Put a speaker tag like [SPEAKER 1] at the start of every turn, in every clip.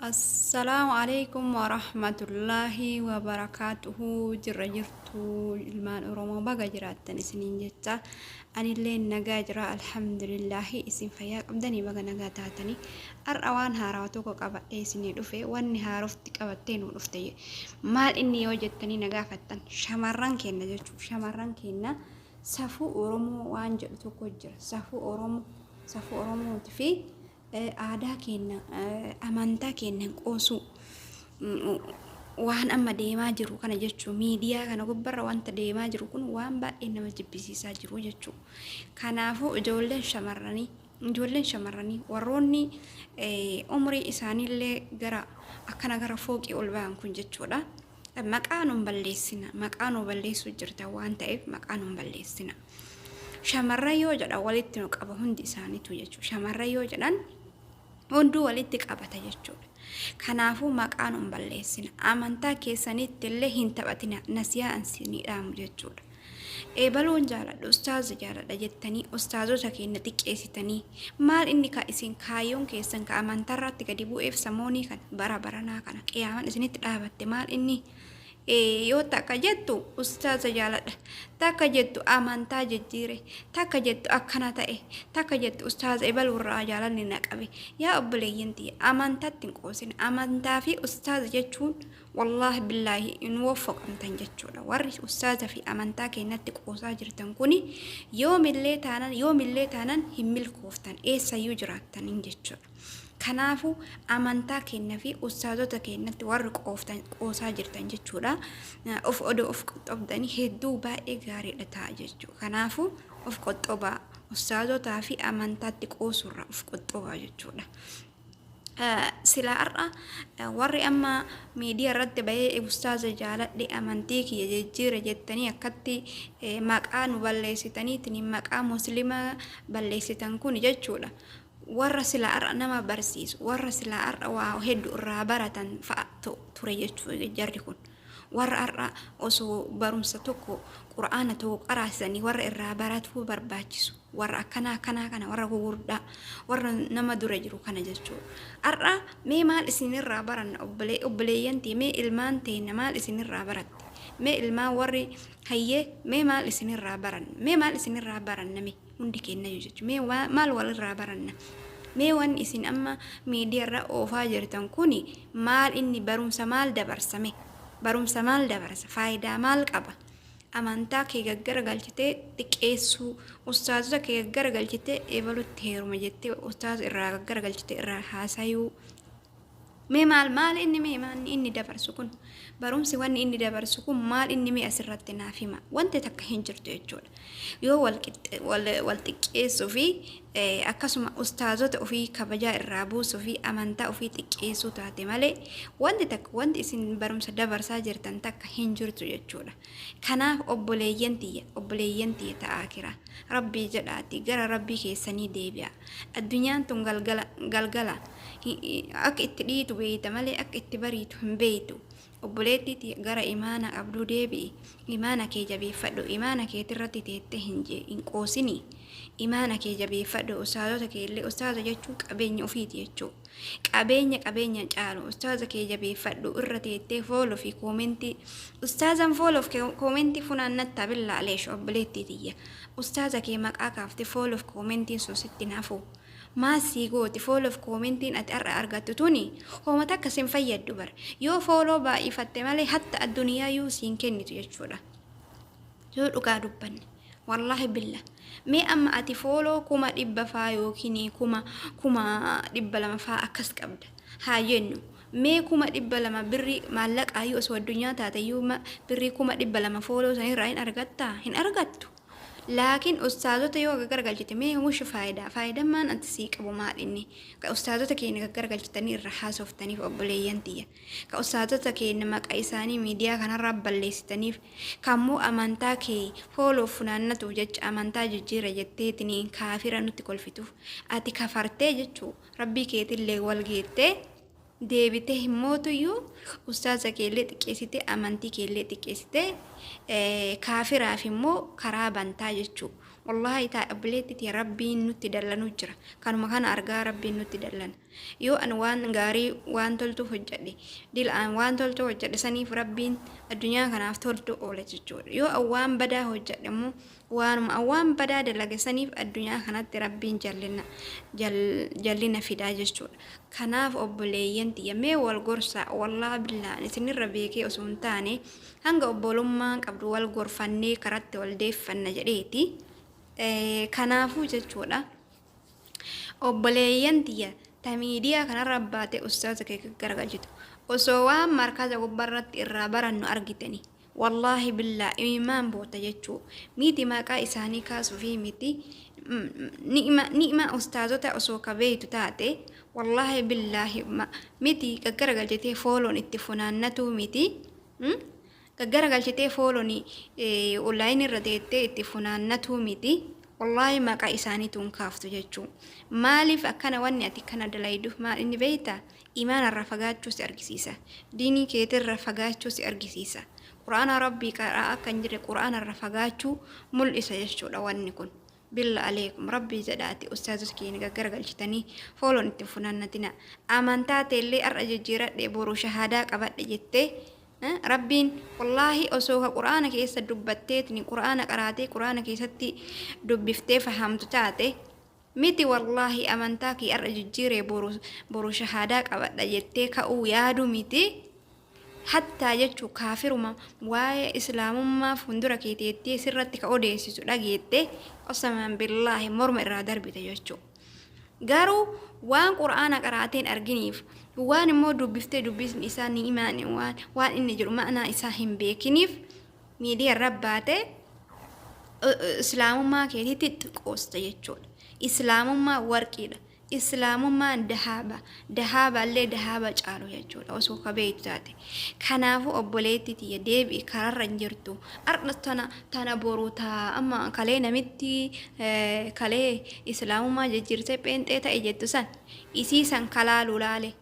[SPEAKER 1] Assalaamu alaikum warahmatullaahi wabarakaatuhu. Jirra jirtu ilmaan Oromoo, baga jiraattan isiniin jecha. Anillee nagaa jira, alhamdulillaahi. Isin fayyaa qabdanii? Baga nagaa taatanii. Har'a waan haarawaa tokko qabadhee isinii dhufe. Wanni haarofti qabattee nu dhufte maal inni yoo jettanii na gaafattan, shamarran keenya jechuudha. Shamarran keenya, safuu Oromoo waan jedhu tokko jira. Safuu Oromoo, safuu Oromootii fi aadaa keenya, amantaa keenya qoosuu, waan amma deemaa jiru kana jechuun, miidiyaa kana gubbarra wanta deemaa jiru kun waan baay'ee nama jibbisiisaa jiru jechuudha. Kanaafuu ijoolleen shamarranii warroonni umrii isaaniillee gara akkana gara fooqii ol ba'an kun jechuudha. Maqaa nuun balleessina, maqaa nu balleessuu jirta waan ta'eef maqaa nuun balleessina. Shamarran yoo jedhan walitti nu qaba hundi isaaniitu jechuudha. Shamarran yoo jedhan hunduu walitti qabata jechuudha. Kanaafuu maqaa nuun balleessina. Amantaa keessanitti illee hin taphatina, nasiyaa isinii dhaamu jechuudha. Eebaluun jaaladha, ustaaza jaaladha jettanii ustaazota keenya xiqqeessitanii, maal inni ka isin kaayyoon keessan ka amantaarratti gadi bu'eef samoonii kana bara baranaa kana qiyaaman isinitti dhaabatte maal inni? Yoo takka jettu ustaaza jaaladha, takka jettu amantaa jijjiire, takka jettu akkana ta'e, takka jettu ustaaza ebaluurraa jaalalli na qabe. Yaa obboleeyyan tiyya, amantaatti hin qoosin. Amantaa fi ustaaza jechuun wallaahi billaahi hin woffoqamtan jechuudha. Warri ustaaza fi amantaa keenyatti qoosaa jirtan kuni yoomillee taanan, yoomillee taanan hin milkooftan eessayyuu jiraattaniin jechuudha. Kanaafuu amantaa keenya fi ustaazota keenyatti warri qooftan, qoosaa jirtan jechuudha. Of odoo of qoxxobdanii hedduu baay'ee gaariidha ta'a jechuudha. Kanaafuu of qoxxobaa, ustaazotaa fi amantaatti qoosurra of qoxxobaa jechuudha. Silaa har'a warri amma miidiyaa irratti bahee ustaaza jaaladhe, amantii kiyya jijjiire jettanii akkatti maqaa nu balleessitaniitiin maqaa muslima balleessitan kun jechuudha. Warra silaa har'a nama barsiisu, warra silaa har'a waa hedduu irraa baratan fa'a ture jechuudha jarri kun. Warra har'a osoo barumsa tokko, qura'aana tokko qaraasisanii warra irraa baratuu barbaachisu, warra akkanaa akkanaa kana, warra gugurdaa, warra nama dura jiru kana jechuudha. Har'a mee maal isinirraa baranna, obboleeyyan? Mee ilmaan teenna maal isinirraa baratte? Mee ilmaan warri hayyee, mee maal isinirraa baranna? Mee maal isinirraa baranna? Mee hundi kennayyuu jechuudha. Mee maal walirraa baranna? Mee wanni isin amma miidiyaarra oofaa jirtan kuni maal inni? Barumsa maal dabarsame? Barumsa maal dabarsa? Faayidaa maal qaba? Amantaa kee gaggara galchitee xiqqeessuu, ustaazota kee gaggara galchitee eebalutti heeruma jettee ustaaza irraa gaggara galchitee irraa haasayuu. Mee maal maal inni? Mee maal inni dabarsu kun? Barumsi wanni inni dabarsu kun maal inni? Mee asirratti naaf hima. Wanti takka hin jirtu jechuudha. Yoo wal xiqqeessuu fi akkasuma ustaazota ofii kabajaa irraa buusuu fi amantaa ofii xiqqeessuu taate malee, wanti takka, wanti isin barumsa dabarsaa jirtan takka hin jirtu jechuudha. Kanaaf obboleeyyan tiyya, obboleeyyan tiyya ta'aa kira. Rabbii jedhaati gara rabbii keessanii deebi'a. Addunyaan tun galgala galgala, akka itti dhiitu beeyta malee akka itti bariitu hin beeytu. Obboleettii, gara imaana qabduu deebi'i. Imaana kee jabeeffadhu. Imaana keetirratti teettee hin qoosini. Imaana kee jabeeffadhu. Ustaazota kee illee, ustaaza jechuun qabeenya ofiiti jechuudha. Qabeenya qabeenya caalu ustaaza kee jabeeffadhu. Irra teettee follow fi comment, ustaazan follow fi comment funaannattaa billaa aleesh. Obboleettii tiyya, ustaaza kee maqaa kaaftee follow fi commentiin sun sitti hafu. Maal sii gooti follow fi commentiin ati har'a argattu tuni? Hooma takka sin fayyaddu bar. Yoo follow baay'ifatte malee hatta addunyaa yuu siin kennitu jechuudha. Yoo dhugaa dubbanne, wallaahi billa, mee amma ati follow 100,000 faa yookiin 200,000 faa akkas qabda haa jennu. Mee 200,000 birrii maallaqaayyuu osoo addunyaa taateyyuu, birrii 200,000 follow sanirraa hin argattaa? Hin argattu. Laakiin ustaazota yoo gaggaragalchite, mee mushu faayidaa, faayidaan ati sii qabu maal inni? Ka ustaazota keenya gaggaragalchitanii irra haasoftaniif, obboleeyyan tiyya, ka ustaazota keenya maqaa isaanii miidiyaa kanarraa balleessitaniif, kammoo amantaa kee follow funaannatuuf jecha amantaa jijjiira jetteetiniin kaafira nutti kolfituuf, ati kafartee jechuu, rabbii keetillee wal geettee deebitee himmootuyyuu ustaaza keellee xiqqeessitee, amantii keellee xiqqeessitee, kaafiraaf immoo karaa bantaa jechuu. Wallaahi taa obboleetti tiyya, Rabbiin nutti dallanuu jira. Kanuma kana argaa Rabbiin nutti dallana. Yoo an waan gaarii, waan toltuu hojjedhe, dil an waan toltuu hojjedhe saniif Rabbiin addunyaa kanaaf toltuu oola jechuudha. Yoo an waan badaa hojjedhe immoo, waanuma an waan badaa dalage saniif addunyaa kanatti Rabbiin jallina jallina fidaa jechuudha. Kanaaf obboleeyyan tiyya, mee wal gorsaa. Wallaahi billaan isinirra beekee osoo hin taane, hanga obbolummaan qabdu wal gorfannee karatti wal deeffanna jedheeti. Kanaafuu jechuudha, obboleeyyan tiyya ta miidiyaa kanarra baate ustaaza kee garagalchitu, osoo waan markaza gubbarratti irraa barannu argitani, wallaahi billaa imaan boota jechuu miti. Maqaa isaanii kaasuufi miti, ni'ima ustaazota osoo ka beeytu taate, wallaahi billaahi miti gaggaragalchitee fooloon itti funaannatuu miti, gaggaragalchitee fooloon online irra teettee itti funaannatuu miti, wallaahi maqaa isaaniituun kaaftu jechuu. Maaliif akkana? Wanni ati kana dalayduuf maal inni beeyta? Imaanarraa fagaachuu si argisiisa, diinii keetirra fagaachuu si argisiisa, Qur'aana Rabbii qaraa akka hin jirre, Qur'aanarra fagaachuu mul'isa jechuudha wanni kun. Billa aleekum, Rabbii jedhaati ustaazota keenya gaggaragalchitanii fooloon itti funaannatina. Amantaa teellee har'a jijjiiradhe, boru shahaadaa qabadhe jettee, Rabbiin wallaahi osoo ka Qur'aana keessa dubbatteetini, Qur'aana qaraatee, Qur'aana keessatti dubbiftee fahamtu taate miti, wallaahi amantaa kee har'a jijjiiree boru shahaadaa qabadha jettee ka'uu yaadu miti. Hattaa jechuu kaafiruma waa'ee Islaamummaa fuuldura kee teettee sirratti ka odeessisu dhageette, qasamaan billaahi morma irraa darbite jechuu. Garuu waan Qur'aana qaraateen arginiif, waan immoo dubbiftee dubbisni isaa ni'imaan waan inni jedhu ma'anaa isaa hin beekiniif, miidiyaa irra baatee Islaamummaa keetiitti xiqqoosta jechuudha. Islaamummaa warqiidha. Islaamummaan dahaaba. Dahaaba illee dahaaba caalu jechuudha osoo ka beektu taate. Kanaafuu obboleetti tiyya, deebi'i, kararra hin jirtu. Har'a tana boru taa amma kalee namitti kalee Islaamummaa jijjiirtee pheenxee ta'e jettu san, isii san kalaalu laale.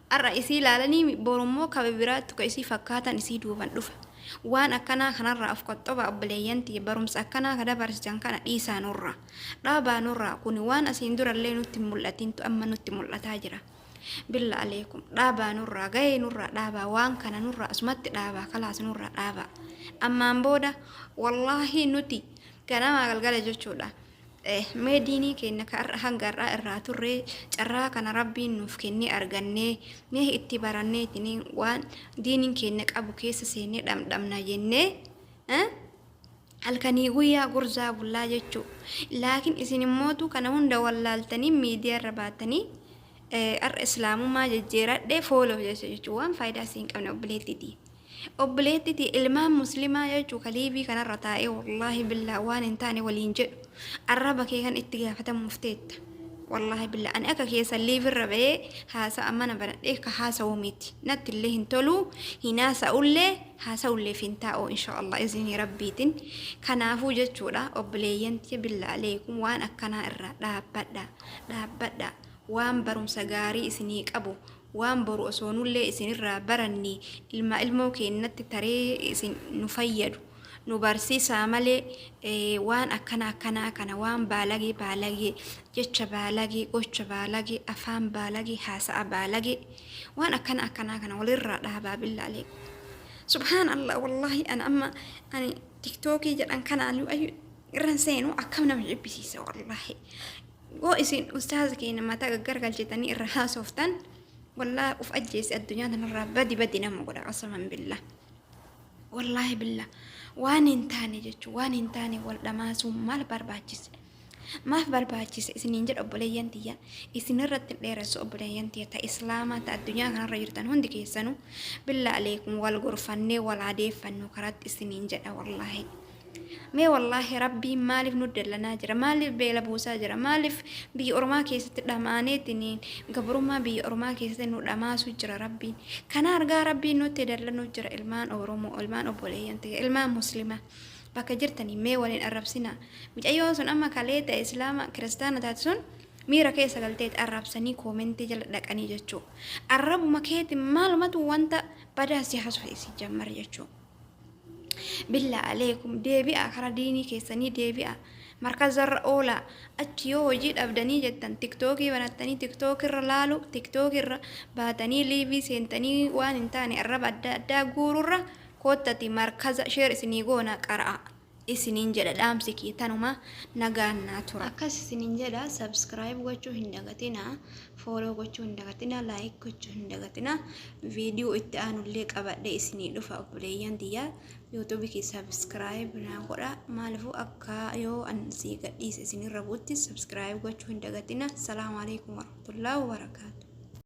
[SPEAKER 1] Har'a isii ilaalanii, borummoo kaba biraattu ka isii fakkaatan isii duuban dhufa. Waan akkanaa kanarraa of qoxxobaa, obboleeyyan tiyya. Barumsa akkanaa ka dabarsitan kana dhiisaa nurraa. Dhaabaa nurraa. Kuni waan asiin durallee nutti hin mul'atintu amma nutti mul'ataa jira. Billa aleekum, dhaabaa nurraa, gahee nurraa dhaabaa, waan kana nurraa asumatti dhaabaa, kalaas nurraa dhaabaa. Ammaan booda wallaahi nuti ganamaa galgala jechuudha. Mee diinii keenya ka har'a hanga har'aa irraa turree, carraa kana Rabbiin nuuf kennee argannee, mee itti baranneetiniin waan diiniin keenya qabu keessa seennee dhamdhamna jennee halkanii guyyaa gurzaa bullaa jechuu. Laakiin isin immootu kana hunda wallaaltanii miidiyaa irra baatanii har'a Islaamummaa jijjiiradhee fooloof jecha jechuu, waan faayidaa isin hin qabne, obboleettiiti. Obboleettiti, ilmaan Muslimaa jechuu ka liivii kanarra taa'ee wallaahi billaa waan hin taane waliin jedhu, arraba kee kan itti gaafatamuuf teetta. Wallaahi billaa ani akka keessan liivirra ba'ee haasa'a mana banadhee ka haasa'u miti. Natti illee hin tolu, hin haasa'ullee, haasa'ulleef hin taa'u, insha Allah izinii Rabbiitiin. Kanaafuu jechuudha, obboleeyyan tiyya, billaa aleekum, waan akkanaa irraa dhaabbadha, dhaabbadha. Waan barumsa gaarii isinii qabu, waan boru osoo nullee isinirraa baranne ilma ilmoo keennatti taree isin nu fayyadu nu barsiisaa malee, waan akkana akkanaa kana, waan baalagee baalagee, jecha baalagee, gocha baalagee, afaan baalagee, haasa'a baalagee, waan akkana akkanaa kana walirraa dhaabaa, billaalee. Subhaan Allah, wallaahi ana amma ani TikTokii jedhan kanaan irran seenu akkam nama jibbisiisa wallaahi. Yoo isin ustaaza keenya mataa gaggargalchitanii irra haasoftan, wallaahi uf ajjeese addunyaa tanarraa badi badi nama godha, qasaman billah. Wallaahi billah waan hin taane jechuun, waan hin taane wal dhamaasuun maal barbaachise? Maaf barbaachise isiniin jedha, obboleeyyan tiyya. Isin irratti hin dheeressu, obboleeyyan tiyya ta Islaamaa ta addunyaa kanarra jirtan hundi keessanuu, billaa aleekum, wal gorfannee wal adeeffannu karatti isiniin jedha wallaahi. Mee wallaahi Rabbiin maaliif nu dallanaa jira? Maaliif beela buusaa jira? Maaliif biyya ormaa keessatti dhamaaneetiin gabrummaa biyya ormaa keessatti nu dhamaasuu jira Rabbiin? Kana argaa Rabbiin nutti dallanuu jira, ilmaan Oromoo, ilmaan obboleeyyan ta'e, ilmaan Muslimaa. Bakka jirtanii mee waliin arrabsinaa. Mucayyoon sun amma kalee ta'e Islaama Kiristaana taate sun miira keessa galteet arrabsanii koomentii jala dhaqanii jechuu. Arrabuma keetiin maalumatu wanta badaa si haasofsiisi jammar jechuu. Billaa aleekum, deebi'a, karaa diinii keessanii deebi'a. Markazarra oolaa. Achi yoo hojii dhabdanii jettan tiktookii banattanii tiktookirra laalu, tiktookirra baatanii liivii seentanii waan hin taane arraba adda addaa guururra koottati markaza sheer isinii goona qara'a isiniin jedha. Dhaamsi kiyya tanuma, nagaan naa tura. Akkas isiniin jedha. Subscribe gochuu hin dagatina, follow gochuu hin dagatina, like gochuu hin dagatina. Viidiyoo itti aanullee qabadhe isinii dhufa. Obboleeyyan tiyya, yuutuubii kee subscribe naa godha. Maaliifuu akka yoo an sii gadhiise isinirra buutti subscribe gochuu hin dagatina. Salaamu alaikum warahmatullahi wabarakaatu.